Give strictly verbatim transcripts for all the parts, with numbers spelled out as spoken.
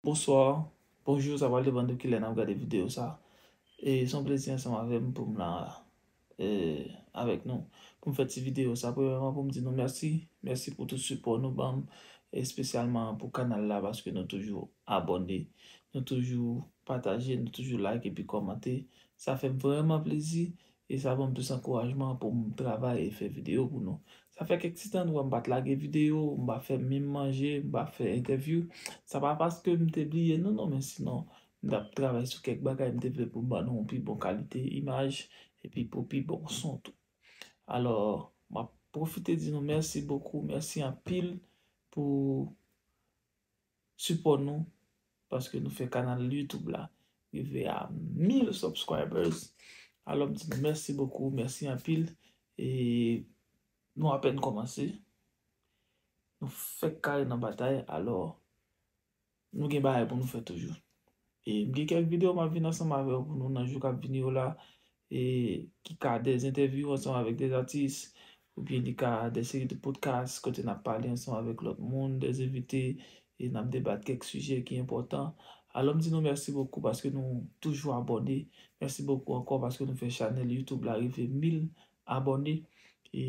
Bonswa, bonjou, sa pral depann de kilè n ap gade videyo sa. E se yon plezi ansanm avè m pou m la e, avèk nou pou m fè ti videyo sa. Premyèman, pou m di nou mèsi. Mèsi pou tout sipò nou ban m, espesyalman pou kanal la, paske nou toujou abòne, nou toujou pataje, nou toujou like epi kòmante. Sa fè m vrèman plezi e sa ban m plis ankourajman pou m travay e fè videyo pou nou. Sa fè kèk ti tan nou wè m pa t lage videyo, m pa fè menm manje, m pa fè entèvyou. Sa pa paske m te bliye nou non, men sinon m t ap travay sou kèk bagay m te vle pou m ban nou yon pi bon kalite imaj epi pou pi bon son tou. Alò, m ap pwofite di nou mèsi bokou, mèsi anpil pou sipò nou, paske nou fè kanal YouTube la rive a mil subscribers. Alò, m di nou mèsi bokou, mèsi anpil. E nou apèn kòmanse. Nou fèk kare nan batay, alò nou gen bagay pou nou fè toujou. E m gen kèk videyo m ap vin ansanm avè w pou nou nan jou k ap vini yo la, e ki ka de entèvyou ansanm avèk de atis, oubyen li ka de seri de podcast kote n ap pale ansanm avèk lòt moun, de envite, e n ap debat kèk sijè ki enpòtan. Alò, m di nou mèsi bokou paske nou toujou abòne. Mèsi bokou ankò paske nou fè chanèl YouTube la rive mil abòne. E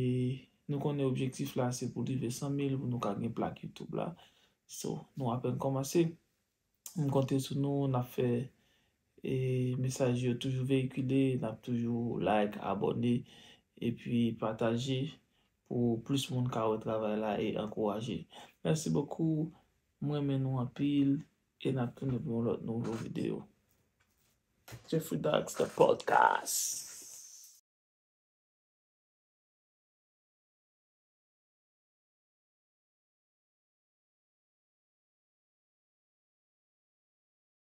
nou konnen objektif la se pou rive san mil pou nou ka gen plak YouTube la. So, nou apèn kòmanse. M konte sou nou, n ap fè e, mesaj yo toujou veyikile, n ap toujou like, abòne, epi pataje pou plis moun ka wè travay la e ankouraje. Mèsi bokou, m renmen nou anpil, e n ap tounen pou yon lòt nouvo videyo. Jeffrey Dax, the podcast.